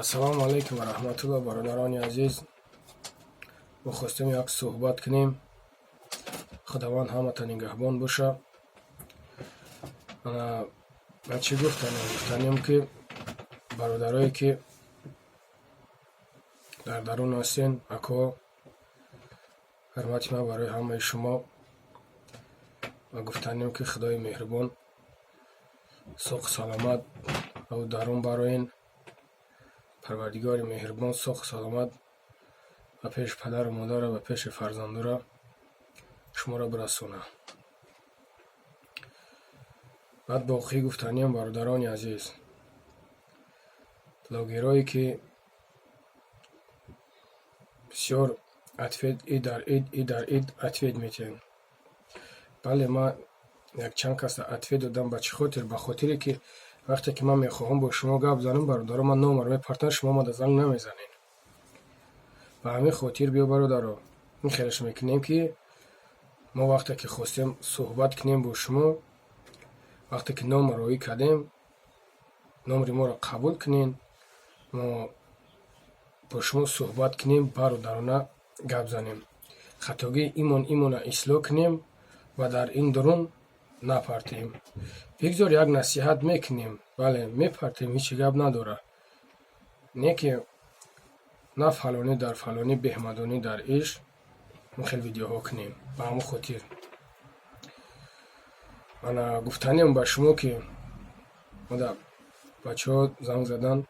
Ассалому алайкум ва раҳматуллоҳ, бародарони азиз. Мо хостем як суҳбат кунем. Худованд ҳамата нигаҳбон боша. Ба чӣ гуфтанем? Гуфтанем, ки бародарое, ки дар дарун ҳастен, ако, ҳурмати ман барои ҳамаи шумо ва гуфтанем, ки Худои меҳрубон соғу саломат ав дарун бароен. Парвардигори меҳрубон соғу саломат ба пеши падару модару ба пеши фарзандура шуморо бирасонад. Баъд боқӣ гуфтаниям, бародарони азиз, блогерое, ки бисёр ответ и дар ид, и дар ид ответ метиҳанд. Бале, ман якчанд каса ответ додам. Ба чӣ хотир? Ба хотире, ки вақте ки ман мехоҳам бо шумо гап занам, бародаро, ман номер мепартам, шумо мада занг намезанед. Ба ҳамин хотир биё, бародаро, ин хелаш мекунем, ки мо вақте ки хостем суҳбат кунем бо шумо, вақте ки номер роӣ кардем, номери моро қабул кунед, мо бо шумо суҳбат кунем, бародарона гап занем, хатогии имон имона ислоҳ кунем ва дар ин дурун напартем. Бигзор як насиҳат мекунем, бале, мепартем, ҳеҷ гап надорад, не ки на фалонӣ дар фалонӣ, беҳмадонӣ дар иш ин хел видеоҳо кунем. Ба ҳамон хотир ана гуфтаниам ба шумо, ки ода бачаҳо занг задан,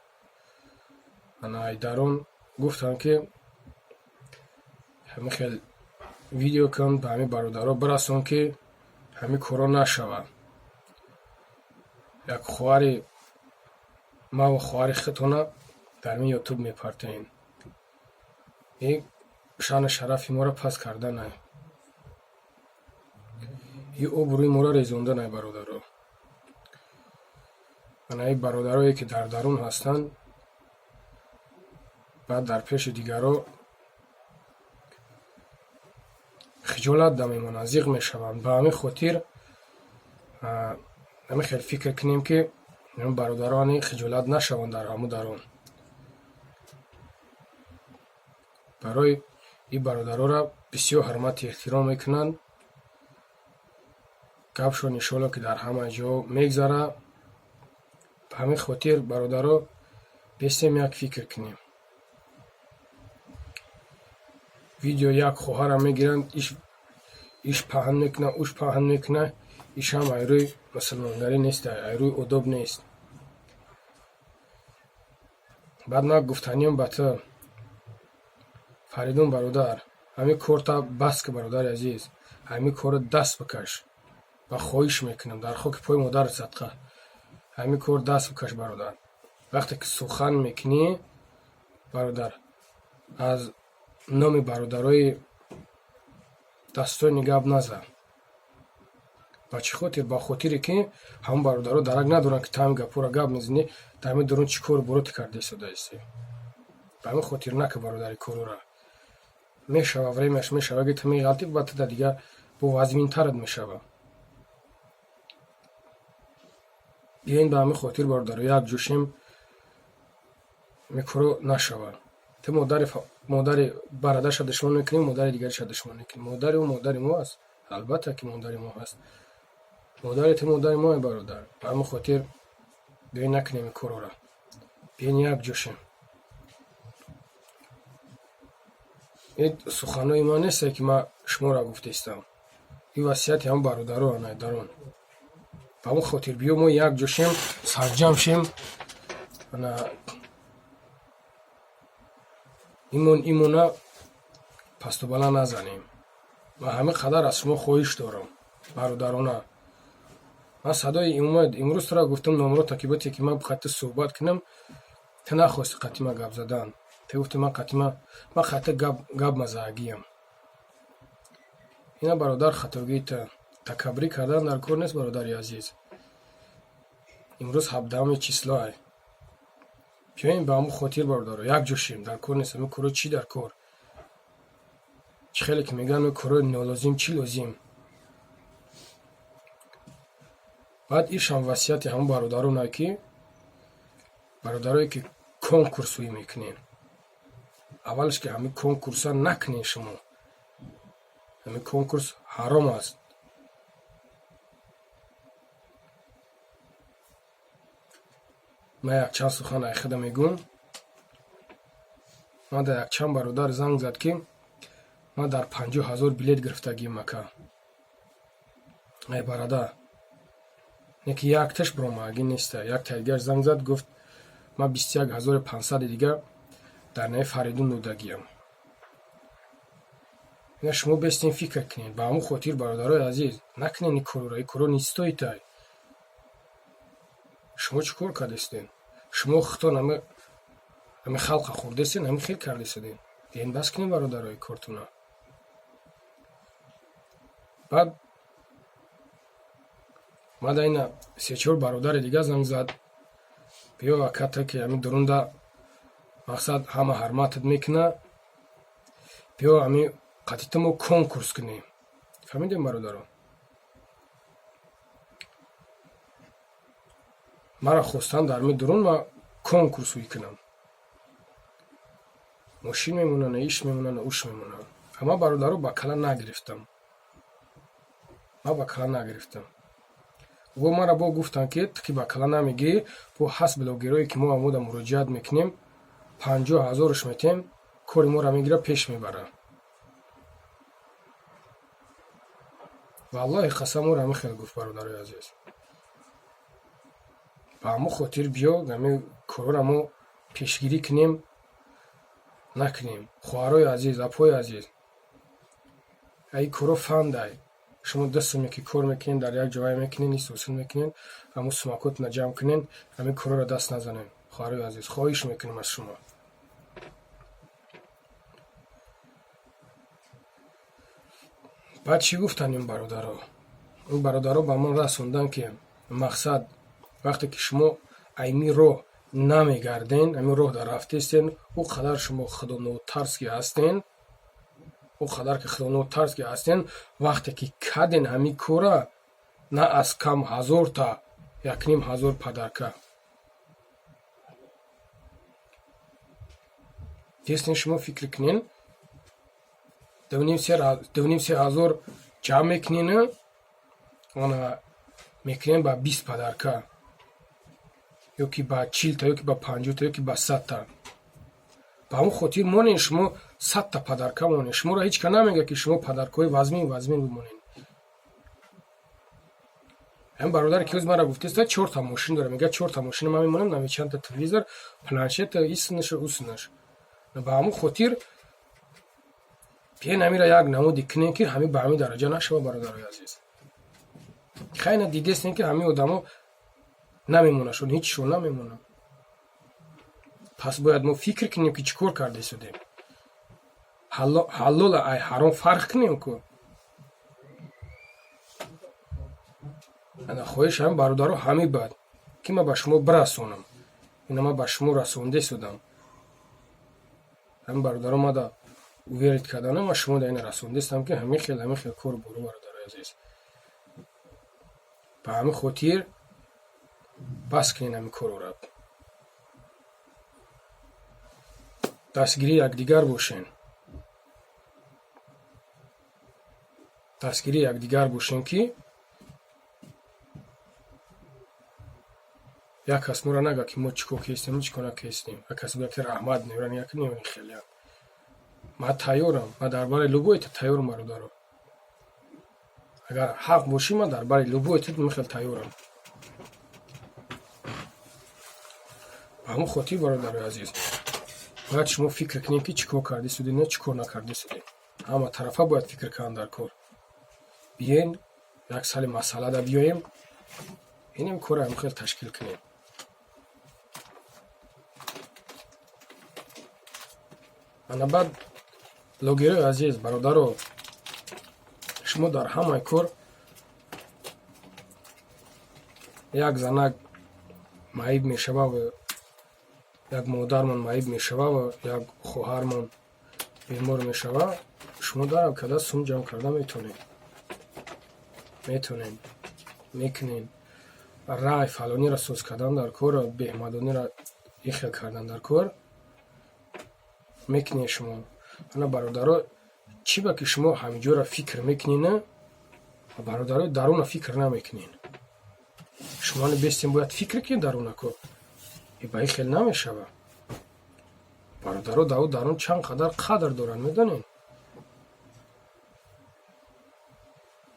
ана айдарон гуфтанд, ки ҳамин хел видео кун, ба ҳамин бародаро бирасон, ки ҳамин корҳо нашавад. Як хоҳари маву хоҳари худтона дар ин Ютуб мепартоед. Ин шаъну шарафи моро паст карданай, ин обрӯи моро резонданай, бародаро. Ана ин бародарое, ки дар дарун ҳастанд, баъд дар пеши дигарро хиҷолат дамемонанд, зиқ мешаванд. Ба ҳамин хотир ҳамин хел фикр кунем, ки бародарони хиҷолат нашаванд дар ҳамун дарун. Барои ин бародароро бисёр ҳурмату эҳтиром мекунанд. Гапшон, иншоалло, ки дар ҳама ҷо мегзарад. Ба ҳамин хотир, бародаро, бестем, як фикр кунем. Видео як хоҳарам мегиранд, иш паҳн мекунад, уш паҳн мекунад. Ишам айрӯи мусулмонгарӣ нест, айрӯи одоб нест. Баъд ман гуфтаниям ба ту, Фаридун бародар, ҳамин корта бас ки, бародари азиз, ҳамин корро даст бикаш ва хоҳиш мекунам, дар хоки пои модарат садқа, ҳамин кор даст бикаш, бародар. Вақте ки сухан мекунӣ, бародар, аз номи бародарои дастони гап назан. Ба чӣ хотир? Ба хотире, ки ҳамон бародаро дарак надоранд, ки ту ҳамин гапҳоро гап мезанӣ, дар ҳамин дурун чӣ кору бороте карда истодаистӣ. Ба ҳамин хотир нака, бародари, корора. Мешава, времяш мешава, ки ту меғалтӣ, баъд ту дигар бо вазминтарат мешава. Биёин, ба ҳамин хотир, бародаро, як ҷӯшем, ҳамин коро нашава. Ту модари бародарша душман мекунӣ, модари дигариша душман мекунӣ. Модари ӯ модари мо аст, албатта, ки модари мо ҳаст. Модари ту модари мое, бародар. Ба ҳамин хотир биёин, накунем ин корора, биёин, як ҷӯшем. Ин суханҳои ман несте, ки ман шуморо гуфтаистам, ин васияти ҳамон бародаро анайдарон. Ба ҳамон хотир биё, мо як ҷӯшем, сарҷамъ шем, ана имон имона пасту бала назанем. Ман ҳамин қадар аз шумо хоҳиш дорам, бародарона. Ман садои умед имрӯз туро гуфтам, номрота ки бите, ки ман қати суҳбат кунам, ту нахости қати ман гап задан. Ту гуфти, ман қати ман қати гап мазаагиям. Ина, бародар, хатогии ту. Такаббурӣ кардан дар кор нест, бародари азиз. Имрӯз 17-уми числоай. Биёем, ба ҳамон хотир, бародаро, як ҷӯшем. Дар кор нест ҳамин коро. Чӣ дар кор? Чӣ хеле ки мегӯянд, корои нолозим чӣ лозим? Баъд ишам васияти ҳамон бародароне, ки бародарое, ки Конкурсӯӣ мекунем. Аввалш ки ҳамин конкурса накунем шумо. Ҳамин конкурс ҳаром аст. Ман якчанд сухан айхуда мегӯм. Ман дар якчанд бародар занг зад, ки ман дар 50 000 билет гирифтагим, ака. Ай бародар, не ки якташ биромадагӣ неста. Якта дигар занг зад, гуфт, ман 21 500-и дига дар наи Фаридун додагиям. Ина шумо бестен, фикр кунед. Ба ҳамун хотир, бародарои азиз, накунед ин корро, ин корро не стоит ай. Шумо чӣ кор кардастед? Шумо худтон ҳами халқа хӯрдастед, ҳамин хел кардастедед. Ен бас кунед, бародарои, кортуна. Баъд ман дар ина се-чор бародари дига занг зад: биё, аката, ки ҳамин дурунда мақсад ҳама ҳурматат мекуна, биё, ҳамин қатита мо конкурс кунем. Фаҳмидем, бародаро? Маро хостанд дар ҳамин дурун ман конкурс ӯй кунам. Мошин мемонанд, иш мемонанд, уш мемонанд. Амма, бародаро, ба кала нагирифтам. Ман ба кала нагирифтам. Во маро бо гуфтанд, ки ту ки ба кала намегирӣ, бо ҳаст блогерое, ки мо амода муроҷиат мекунем, 50 000-ш метем, кори моро мегирад, пеш мебарад. Валлоҳи қасам, ӯро ҳамин хел гуфт, бародарои азиз. Ба ҳамон хотир биё, ҳамин корҳоро мо пешгирӣ кунем, накунем. Хоҳарои азиз, апои азиз, ай корҳо фандай. Шумо ду суме ки кор мекунед, дар як ҷое мекунед, ҳосил мекунед, ҳамун сумакотона ҷамъ кунед, ҳамин корҳоро даст назанед. Хоҳарои азиз, хоҳиш мекунем аз шумо. Баъд чӣ гуфтанд ин бародаро? Ин бародаро ба ман расонданд, ки мақсад, вақте ки шумо айми роҳ намегарден, ҳамин роҳ дар рафтестен, ӯ қадар шумо худонотарс ки ҳастен, ӯ қадар ки худонотарс ки ҳастен, вақте ки карден ҳамин кора, на аз кам ҳазорта, 1500 подарка. Тестен, шумо фикр кунен, 2,5-3 ҳазор ҷамъ мекунен, ана мекунем ба 20 подарка ё ки ба 40-та, ё ки ба 50-та, ё ки ба 100-та. Ба ҳамон хотир монен, шумо 100-та подарка монен. Шуморо ҳеҷ ка намегӯяд, ки шумо подаркаҳои вазмин вазмин бимонед. Ҳамин бародаре ки ҳоз маро гуфтеста, чорта мошин дорад, мегӯяд, чорта мошина ман мемонам, нами чандта телевизор, планшета, исинаш, усинаш. Ба ҳамон хотир биен, ҳамира як намуде кунем, ки ҳамин ба ҳамин дараҷа нашава, бародарои азиз. Хайна дидестем, ки ҳамин одамо намемонашон, ҳечшон намемонад. Пас бояд мо фикр кунем, ки чӣ кор карда истодем. Ҳаллола ай ҳаром фарқ кунем ку. Ана хоҳиш ҳамин бародаро ҳамин бад, ки ман ба шумо бирасонам. Ина ман ба шумо расонда истодам. Ҳамин бародаро мада уверить карданам, ман шумо да ина расондаистам, ки ҳамин хел, ҳамин хел кор бору, бародарои азиз. Ба ҳамин хотир бас кунед ҳамин корора. Дастгирии якдигар бошен. Дастгирии якдигар бошем, ки як кас моро нагӯяд, ки мо чӣ кор кестем, чӣ кор накестем. Як кас гӯяд, ки раҳмат меоран, як немонӣ хелеам. Ман тайёрам, ман дар бари любой та тайёрам, бародаро. Агар ҳақ бошӣ, ман дар бари любой та хел тайёрам. Ба ҳамон хотир, бародарои азиз, бояд шумо фикр кунед, ки чӣ кор кардистудед, на чӣ кор накардистудед. Ҳама тарафа бояд фикр кардан дар кор. Биёен, як сали масъалада биёем, инем корро ҳамин хел ташкил кунем. Ана баъд, блогерои азиз, бародаро, шумо дар ҳамаи кор як занак маиб мешава ва як модармон маиб мешава ва як хоҳармон бемор мешава, шумо дар карда сум ҷамъ карда метавонед, метавонед, мекунед. Рай фалониро соз кардан дар кор, беҳмадониро Ин хел кардан дар кор мекунед шумо. Ана, бародаро, чӣ ба ки шумо ҳамиҷоро фикр мекунена, бародарои даруна фикр намекунед? Шумо бестем, бояд фикр кунед дарунако. Ба ин хел намешава. Бародаро даву дарун чанд қадар қадр доранд, медонед?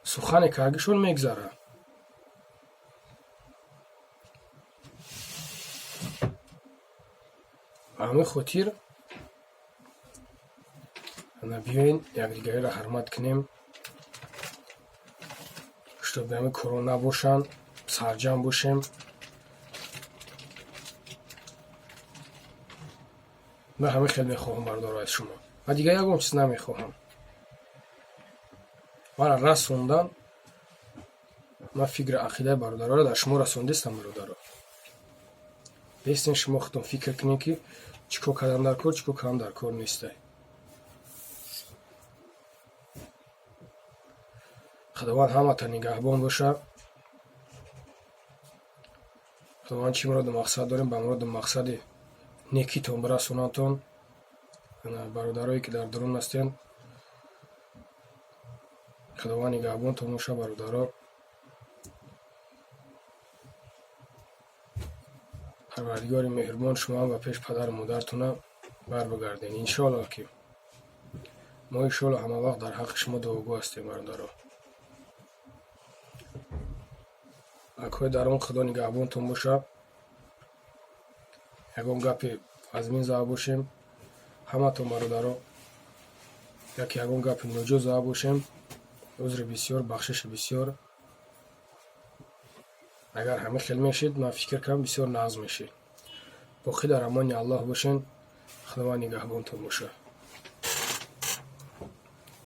Сухане кардишон мегзарад. Ба ҳамин хотир биёен, якдигариро ҳурмат кунем, чтобы ҳамин корҳо набошанд, сарҷамъ бошем. Ман ҳамин хел мехоҳам, бародаро, аз шумо ва дигар ягон чиз намехоҳам. Мара расондан, ман фикри ақидаи бародароро дар шумо расондистам. Бародаро, бестен, шумо худтон фикр кунед, ки чӣ кор кардан дар кор, чӣ кор кардан дар кор нестай. Худованд ҳамата нигаҳбон боша. Худованд чӣ муроду мақсад дорем, ба муроду мақсади некитон бирасонадтон. Бародарое ки дар дурун ҳастен, Худованд нигаҳбонтон боша. Бародаро, Парвардигори меҳрубон шумоам ба пеш падару модаратона барбигарден, иншоаллоҳ, ки мо иншоаллоҳ ҳамавақт дар ҳаққи шумо дуогӯ ҳастем. Бародаро, акои дарун, Худо нигаҳбонтон боша. Ягон гапи вазмин зада бошем, ҳаматон, бародаро, яке ягон гапи ноҷо зада бошем, узри бисёр, бахшиши бисёр. Агар ҳамин хел мешид, ман фикр кардам, бисёр нағз мешид. Боқӣ дар амони Аллоҳ бошен. Худованд нигаҳбонтон боша.